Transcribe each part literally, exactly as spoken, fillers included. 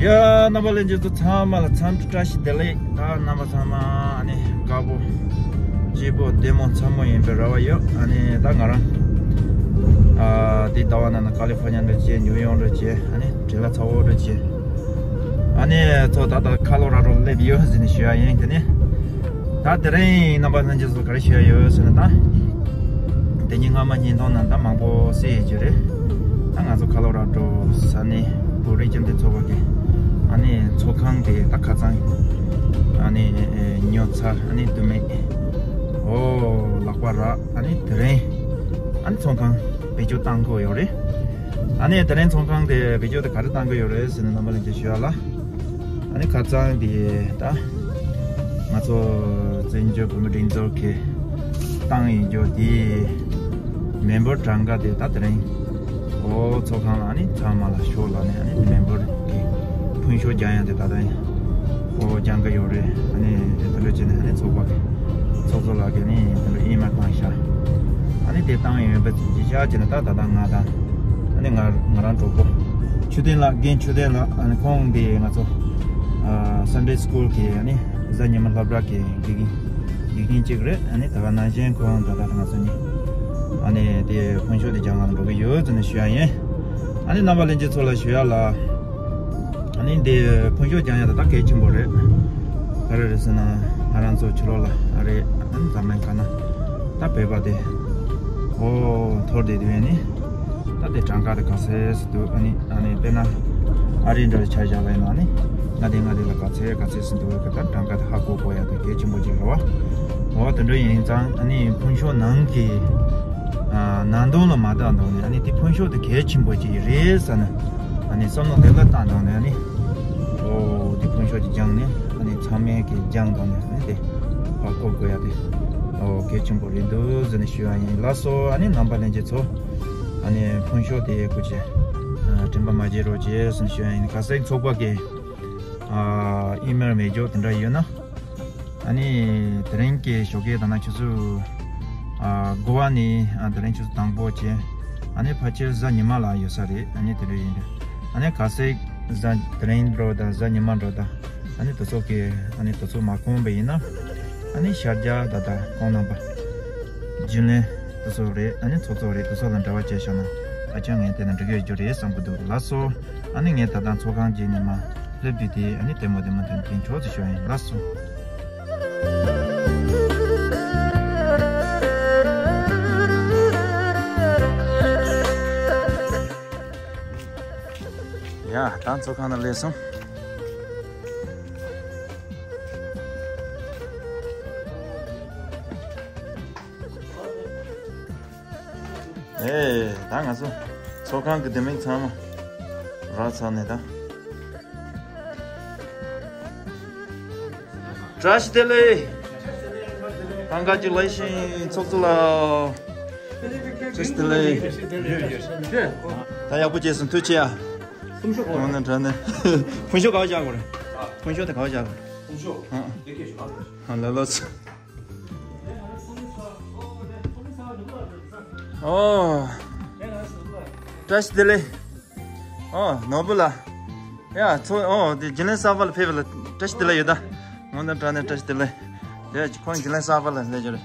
ཡ། རྣམ་པ་ལྷན་རྒྱས་ཚོ་ཚང་མ་ལ་འཚམས་འདྲི་བཀྲ་ཤིས་བདེ་ལེགས། ད་རྣམ་པ་ཚང་མ་ཨ་ནི་དགའ་པོ་སྐྱིད་པོ་བདེ་མོ་འཚར་མོ་ཡིན་པའི་རེ་བ་ཡོད། ཨ་ནི་ད་ང་རང་ཨ་འདི་ཟླ་བ་ནང་ན་ཀ་ལི་ཧྥོར་ནི་ཡ་འགྲོ་བྱས། ནིའུ་ཡོག་འགྲོ་བྱས། ཨ་ནི་འགྲིག་ལ་ཚ་བོ་འགྲོ་བྱས། ཨ་ནི་ཚོ་ད་ལྟ་ཁ་ལོ་ར་རོ་སླེབས་ཡོད་ཟེར་ནས་ཞུ་ཡ་ཡིན། དེ་ནི་ད་དེ་རིང་རྣམ་པ་ལྷན་རྒྱས་ཚོ་ག་རེ་ཞུ་ཡ་ཡོད་ཟེར་ན། ད་དེ་ཉིན་སྔ་མ་བརྙན་ཐུང་ནང་ད་མང་པོ་གསན་ཡོད་རྒྱུ་རེད། ད་ང་ཚོ་ཁ་ལོ་ར་རོ་ས་གནས་བོད་རིགས་སྤྱི་མཐུན་ཚོགས་པ་གི་ཨ་ནི་ཚོགས་ཁང་དེ་ད་ཁ་སང་ཨ་ནི་ཉོ་ཚར། ཨ་ནི་དུ་མེད་འོ་ལག་པ་རག་ཨ་ནི་དེ་རིང་ཨ་ནི་ཚོགས་ཁང་བེད་སྤྱོད་བཏང་གི་ཡོད་རེད། ཨ་ནི་དེ་རིང་ཚོགས་ཁང་དེ་བེད་སྤྱོད་དེ་ག་རེ་བཏང་གི་ཡོད་རེད་ཟེར་ན། རྣམ་པ་ལྷན་རྒྱས་ཞུ་ཡ་ལ། ཨ་ནི་ཁ་སང་དེ་ད་ང་ཚོ་བཙན་བྱོལ་བོད་མི་སྒྲིག་འཛུགས་ཀྱི་ཏང་ཡིན་རྒྱུ་དེ་མེམ་བར་གྲངས་ཀ་དེ་ད་དེ་རིང་འོ་ཚོགས་ཁང་ལ་ཨ་ནི་ཚང་མ་ལ་ཤོག་ལ་ནས། ཨ་ནི་མེམ་བར་གི་ཕུལ་ཤོག་རྒྱག་ཡ་དེ་ད་ལྟ་འོ་རྒྱག་གི་ཡོད་རེད། ཨ་ནི་དེ་འདྲ་བྱས་ནས་ཨ་ནི་ཚོགས་པ་གི་ཚོགས་གཙོ་ལགས་ཀྱིས་ཨ་ནི་དེ་འདྲ་ཨི་མེལ་བཏང་ཤག་ཨ་ནི་དེ་བཏང་ཡོད་པ་ཅིག་བྱས་བྱས་ནས། ད་ད་ལྟ་ང་དང་ཨ་ནི་ང་ང་རང་གྲོགས་པོ་ཆོས་ལྡན་ལགས། རྒན་ཆོས་ལྡན་ལགས། ཨ་ནི་ཁོང་དེ་ང་ཚོ་ཨ་སན་ཌེ་སི་ཀུལ་གི་ཨ་ནི་གཟའ་ཉི་མ་སློབ་གྲྭ་གི་དགེ་རྒན་དགེ་རྒན་གཅིག་རེད། ཨ་ནི་ད་ག་ནང་བཞིན་ཁོང་ད་ལྟ་ང་ཚོ་གཉིས་ཨ་ནི་དེ་ཕུལ་ཤོག་དེ་རྒྱག་ག་འགྲོ་གི་ཡོད་ཟེར་ནས་ཞུ་ཡ་ཡིན། ཨ་ནི་རྣམ་པ་ལྷན་རྒྱས་ཚོ་ལ་ཞུ་ཡ་ལ། ཨ་ནི་འདི་ཕུལ་ཤོག་རྒྱག་ཡ་ད་ད་གལ་ཆེན་པོ་རེད། ག་རེ་རེད་ཟེར་ན། ང་རང་ཚོ་ཕྱི་ལོགས་ལ་ཨ་རེད། ཨ་ནི་འཛམ་གླིང་ཁ་ན་ད་བོད་པ་དེ་འོ་འཐོར་བསྡད་དུས་ནི་ད་དེ་གྲངས་ཀ་དེ་ག་ཚད་ཟེར་དུས། ཨ་ནི་ཨ་ནི་དཔེར་ན་ཨ་རི་འདྲ་ཆ་བཞག་པ་ཡིན་ན། ཨ་ནི་ང་དེ་ང་དེ་ལ་ག་ཚད་ག་ཚད་ཟེར་དུས་ག་ད་གྲངས་ཀ་དེ་ཧ་གོ་དགོས་ཡ་དེ་གལ་ཆེན་པོ་ཅིག་རེད་བ། འོ་དེ་འདྲ་ཡིན་ཙང་ཨ་ནི་ཕུལ་ཤོག་ནང་གི་ཨ་ནང་དོན་ལ་མ་བལྟས་མདོག་ནས། ཨ་ནི་དེ་ཕུལ་ཤོག་དེ་གལ་ཆེན་པོ་ཅིག་རེད་ཟེར་ནས། ཨ་ནི་བསམ་བློ་དེ་ལ་བཏང་མདོག་ནས། ཨ་ནི་འོ་དེ་ཕུལ་ཤོག་ཅིག་བརྒྱངས་ནས། ཨ་ནི་ཚང་མས་ཀྱིས་བརྒྱངས་མདོག་ནས། ཨ་ནི་དེ་ཧ་གོ་དགོས་ཡ་དེ་འོ་གལ་ཆེན་པོ་རེད་འདུག་ཟེར་ནས་ཞུ་ཡ་ཡིན། ལགས་སོ། ཨ་ནི་རྣམ་པ་ལྷན་རྒྱས་ཚོ་ཨ་ནི་ཕུལ་ཤོག་དེ་སྐུ་མཁྱེན་ཨ་དྲན་པ་མ་བརྗེད་རོགས་བྱེད་ཟེར་ནས་ཞུ་ཡ་ཡིན། གལ་སྲིད་ཚོགས་པ་གི་ཨ་ཨི་མེལ་མེད་རྒྱུ་དེ་འདྲ་ཡོད་ན། ཨ་ནི་དེ་རིང་གི་ཞོགས་ཀས་ད་ནང་ཆུ་ཚོད་ཨ་དགུ་པ་ནས་ཨ་དེ་རིང་ཆུ་ཚོད་དང་པོ་བྱས། ཨ་ནི་ཕལ་ཆེར་གཟའ་ཉི་མ་ལ་ཡོད་ས་རེད། ཨ་ནི་དེ་འདྲ་ཡིན་དུས། ཨ་ནི་གལ་སྲིད་གཟའ་དེ་རིང་འགྲོ་དང་གཟའ་ཉི་མ་འགྲོ་དང་ཨ་ནི་དུས་ཚོད་ཀྱི་ཨ་ནི་དུས་ཚོད་མ་ཁོམ་པ་ཡིན་ན། ཨ་ནི་ཤར་རྒྱག་ད་ལྟ་ཁོང་རྣམ་པ་རྒྱུན་ལས་དེ་ཚོ་རེད། ཨ་ནི་ཚོགས་གཙོ་རེད། དེ་ཚོ་ལ་འབྲེལ་བ་བྱས་བཞག་ན་ཕལ་ཆེར་ངས་བལྟས་ན་འགྲིག་གི་ཡོད་རྒྱུ་རེད་བསམ་གྱི་འདུག་ལགས་སོ། ཨ་ནི་ངས་ད་ལྟ་ཚོགས་ཁང་གི་ནས་མར་སླེབས་དུས་དེ་ཨ་ནི་ལྟད་མོ་ལྟད་མོ་དེ་འཐེན་ཆོག་ཅེས་ཞུ་ཡ་ཡིན། ལགས་སོ། ཡ། ད་ཚོགས་ཁང་ནང་སླེབས་སོང་། ཨེ། ད་ང་ཚོ་ཚོགས་ཁང་གི་དེ་མིན་ཚང་མ་རག་ཚར་ནས་ད། བཀྲ་ཤིས་བདེ་ལེགས། Congratulations ཚོགས་གཙོ་ལགས། བཀྲ་ཤིས་བདེ་ལེགས། ད་ཡག་པོ་བྱས་སོང་། ཐུགས་རྗེ་ཆེ། ཕུལ་ཤོག་ག་པར་བཞག་གོ་རེད། ཕུལ་ཤོག་ག་པར་བཞག་གོ་རེད། ཕུལ་ཤོག་དེ་ག་པར་བཞག་གོ་རེད། ཕུལ་ཤོག་ཨ་ཨ། ལ་ལ་ཚོ། ཨོ། བཀྲ་ཤིས་བདེ་ལེགས། ཨོ། ནོར་བུ་ལགས། ཡ། ཚོ། ཨོ། དེ་རྒྱུན་ལས་གསར་པ་ལ་ཕེབས་པ་ལ་བཀྲ་ཤིས་བདེ་ལེགས་ཡོད་ད། ངོ་ནས་དྲང་ནས་བཀྲ་ཤིས་བདེ་ལེགས། དེ་ཁོང་རྒྱུན་ལས་གསར་པ་ལ་སླེབས་རྒྱུ་རེད།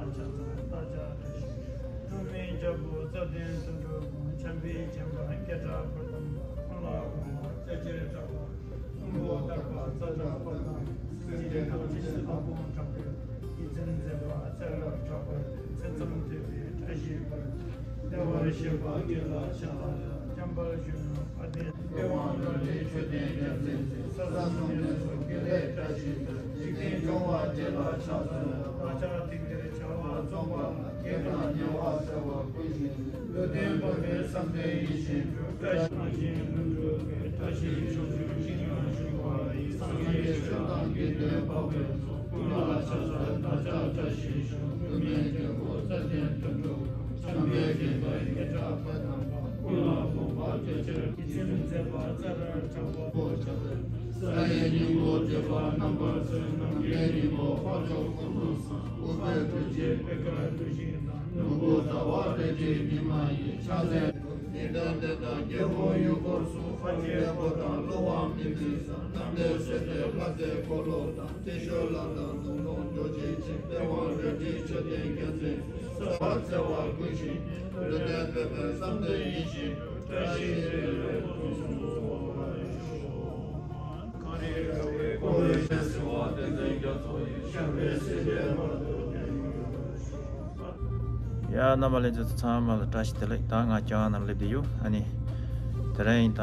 ཕྱག་འཚལ་བདག་ཅག་བཀྲ་ཤིས་ཤོག། འཁྲུལ་མེད་རྒྱལ་པོ་རྩ་བརྟན་དོན་གྲུབ་ཀུན། འཇམ་དཔལ་མཁྱེན་པ་མགོན་གྲགས་འཁོར་དང་པོ། ཀུན་ལ་གོམས་པ་རྩེ་གཅིག་གྲགས་པ། ཀུན་པོ་དག་པ་རྩ་གྲགས་འཁོར་དང་། སེམས་ཅན་ཐམས་ཅད་ལ་དགོངས་དྲག་པོའི། ཡིད་བརྟན་མཛད་པ་ཚེ་རབས་གྲགས་པ། ཚུལ་ཙམ་ཐོས་པའི་བཀྲ་ཤིས་པར། བདེ་བར་གཤེགས་པ་དགེ་ལ་ཕྱག་འཚལ་ལོ། འཇམ་དཔལ་གཞོན་ནུ་དཔལ་ལྡན། པདྨ་འབྱུང་གནས་མཆོད་རྟེན་རྒྱལ་མཚན་མཛད། ས་གསུམ་རྒྱལ་སྲས་དགེ་ལེགས་བཀྲ་ཤིས་པར། འཇིག་རྟེན་སྐྱོང་བ་དེ་ལ་ཕྱག་འཚལ་ལོ། བདག་ཅག་དེང་འདིར་བྱ་བ་རྫོགས་པ་ལ། བགེགས་དང་ཉེ་བར་བྱ་བ་ཀུན་ཞི། ལུས་རྟེན་བར་མའི་བསམ་གཏན་ཡིད་བཞིན་དུ། བཀྲ་ཤིས་རང་བཞིན་ལྷུན་གྲུབ་པའི། བཀྲ་ཤིས་ཕྱོགས་བཅུར་ཅི་མྱང་བཞུགས་པ་ཡི། སངས་རྒྱས་ཆོས་དང་དགེ་འདུན་འཕགས་པའི་ཚོགས། ཀུན་ལ་ཕྱག་འཚལ་བདག་ཅག་བཀྲ་ཤིས་ཤོག། འཁྲུལ་མེད་རྒྱལ་པོ་རྩ་བརྟན་དོན་གྲུབ། འཇམ་དཔལ་དགྱེས་པ་མགོན་གྲགས་འཁོར་དང་པོ། ཀུན་ལ་དགོངས་པ་རྒྱ་ཆེར། ཡིད་བརྟན་མཛད་པ་རྩ་རལ་གྲགས་པ་པོ། ཕྱག་འཚལ། ས་ཡི་སྙིང་པོ་བདེ་བ་རྣམ་པར་སྩོལ། རྣམ་མཁྱེན་རིག་པ་འཕགས་མཆོག་ཀུན་ཏུ་གསལ། ཨུཏྤལ་སྤོས་ཀྱི་པད་དཀར་གདུལ་ཞིང་དང་། ནོར་བུ་ཟླ་བ་རལ་གྲིའི་ཉི་མ་ཡིས། ཕྱག་འཚལ། ཉི་ཟླ་གདན་དང་རྒྱལ་པོ་ཡུལ་འཁོར་སོགས། ཕ་རྒྱལ་པོ་དང་ཀླུ་དབང་མི་མཐུན་ས། རྣམ་ཐོས་སྲས་དེ་ལྷ་རྫས་འཁོར་ལོ་དང་། ཏྲི་ཤཱུལ་དང་མདུང་ཐུང་རྡོ་རྗེ་ཅན། པད་དབང་རལ་གྲིའི་མཆོད་རྟེན་རྒྱལ་མཚན་མཛད། ས་བར་འཚལ་བ་ཀུན་ཞི། ལུས་རྟེན་པདྨའི་བསམ་གཏན་ཡིད་བཞིན་དུ། བཀྲ་ཤིས་བདེ་ལེགས་ཕུན་སུམ་ཚོགས་པར་ཤོག། གངས་རི་ར་བས་བསྐོར་བའི་ཞལ་བསིལ་བ། བསྟན་འཛིན་རྒྱ་མཚོ་ཡི། ཞབས་པད་སྲིད་མཐའི་བར་དུ་བརྟན་གྱུར་ཅིག། ཡ། རྣམ་པ་ལྷན་རྒྱས་ཚོ་ཚང་མ་ལ་བཀྲ་ཤིས་བདེ་ལེགས། ད་ང་ལྕང་ཡང་ནང་སླེབས་བསྡད་ཡོད། ཨ་ནི་དེ་རིང་ད་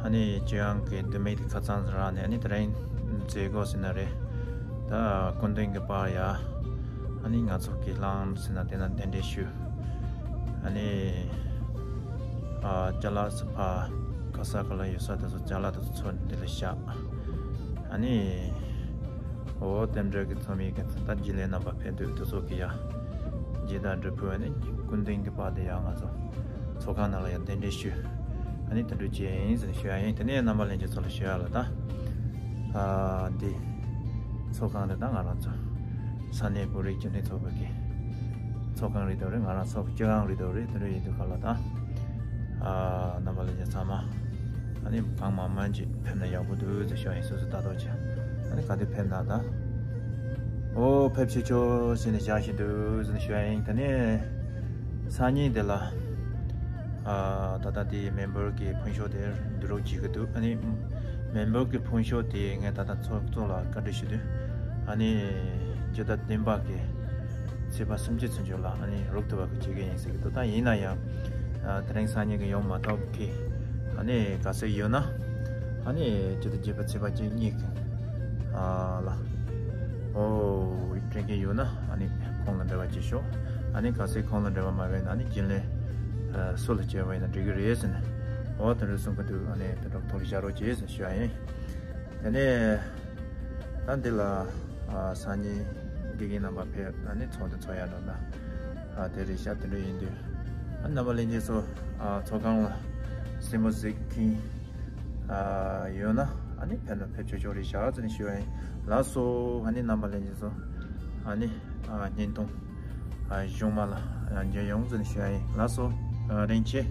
ཨ་ནི་ལྕང་ཡང་གི་མདོ་སྨད་དེ་ཁ་ཚང་རག་ནས། ཨ་ནི་དེ་རིང་མཛད་སྒོ་ཟེར་ན་རེད། ད་སྐུ་མདུན་གྱི་པར་ཡ། ཨ་ནི་ང་ཚོ་གི་ལང་ཟེར་ན་དེ་ན་གདན་འདྲེན་ཞུ། ཨ་ནི་ཨ་ཅ་ལག་ཚོ་ཕ་ག་ས་ག་ལ་ཡོད་ས་དེ་ཚོ་ཅ་ལག་དེ་ཚོ་ཚུར་འདི་ལ་བཞག། ཨ་ནི་འོ་རྟེན་འབྲེལ་གྱི་ཚོགས་མི་གི་ད་རྗེས་ལས་རྣམ་པ་ཕེབས་དུས་དེ་ཚོ་གི་ཡ་རྗེས་དང་འབྲས་བུ། ཨ་ནི་སྐུ་མདུན་གྱི་པར་དེ་ཡ་ང་ཚོ་ཚོགས་ཁང་ནང་ལ་ཡ་གདན་འདྲེན་ཞུ། ཨ་ནི་དེ་འདྲ་བྱས་ཡིན་ཟེར་ཞུ་ཡ་ཡིན། དེ་ནས་རྣམ་པ་ལྷན་རྒྱས་ཚོ་ལ་ཞུ་ཡ་ལ་ད་ཨ་འདི་ཚོགས་ཁང་དེ་ད་ང་རང་ཚོ་ས་གནས་བོད་རིགས་སྤྱི་མཐུན་ཚོགས་པའི་གི་ཚོགས་ཁང་རེད་འདུག་རེད། ང་རང་ཚོ་གི་སྤྱི་ཁང་རེད་འདུག་རེད། དེ་འདྲ་ཡིན་དུས་ག་ལ་ད་ཨ་རྣམ་པ་ལྷན་རྒྱས་ཚང་མ་ཨ་ནི་གང་མང་མང་ཅིག་ཕེབས་ན་ཡག་པོ་འདུག་ཟེར་ཞུ་ཡ་ཡིན། སོ་སོ་ལྟ་རྟོག་བྱས། ཨ་ནི་ག་དུས་ཕེབས་ན་ད་ཨོ་ཕེབས་ཆོག་ཆོག་ཟེར་ནས་བཞག་བཞིན་འདུག་ཟེར་ནས་ཞུ་ཡ་ཡིན། དེ་ནས་སང་ཉིན་དེ་ལ་ཨ་ད་ལྟ་དེ་མེམ་བར་གི་ཕོན་ཤོག་དེ་བསྡུ་རུབ་བྱེད་ཀྱི་འདུག་ཨ་ནི་མེམ་བར་གི་ཕོན་ཤོག་དེ་ངས་ད་ལྟ་ཚོགས་གཙོ་ལ་བཀའ་འདྲི་ཞུ་དུས། ཨ་ནི་སྤྱི་ཟླ་བདུན་པ་གི་ཚེས་པ་སུམ་ཅུ་ཚུན་ཆོད་ལ་ཨ་ནི་རུབ་ཐུབ་པ་གི་བྱེད་ཀྱི་ཡིན་ཟེར་གྱི་འདུག་ད་ཡིན་ན་ཡང་ཨ་དེ་རིང་སང་ཉིན་གི་ཡོང་མ་ཐུབ་གི་ཨ་ནི་ག་ཚོད་ཡོད་ན། ཨ་ནི་སྤྱི་ཟླ་བརྒྱད་པ་ཚེས་པ་བཅུ་གཉིས་ཀྱི་ཨ་ལ་ཨོ་དྲན་གྱི་ཡོད་ན། ཨ་ནི་ཁོང་ལ་འབྲེལ་བ་བྱེད་ཤོག་ཨ་ནི་གལ་སྲིད་ཁོང་ལ་འབྲེལ་བ་མ་བྱས་ན། ཨ་ནི་རྒྱུན་ལས་ཨ་སུ་ལ་བྱས་པ་ཡིན་ན་འགྲིག་གི་རེད་ཟེར་ནས། ཨོ་དེ་འདྲ་གསུང་གི་འདུག་ཨ་ནི་དེ་འདྲ་ཐོག་ལ་བཞག་རོགས་བྱེད་ཟེར་ཞུ་ཡ་ཡིན། དེ་ནས་ད་འདི་ལ་ཨ་སང་ཉིན་དགེ་རྒན་རྣམ་པ་ཕེབས། ཨ་ནི་ཚོགས་འདུ་ཚོགས་ཡ་འགྲོ་ན་ཨ་དེ་རེད་ཤག་དེ་འདྲ་ཡིན་དུས་ཨ་རྣམ་པ་ལྷན་རྒྱས་ཚོ་ཨ་ཚོགས་ཁང་ལ་སེམས་པ་གཟིགས་མཁན་ཨ་ཡོད་ན། ཨ་ནི་ཕེབས་ན་ཕེབས་ཆོག་ཆོག་རེད་ཤག་ཟེར་ནས་ཞུ་ཡ་ཡིན། ལགས་སོ། ཨ་ནི་རྣམ་པ་ལྷན་རྒྱས་ཚོ་ཨ་ནི་ཨ་བརྙན་ཐུང་ཨ་གཞུག་མ་ལ་ཨ་མཇལ་ཡོང་ཟེར་ནས་ཞུ་ཡ་ཡིན། ལགས་སོ། ཨ་རིན་ཆེན།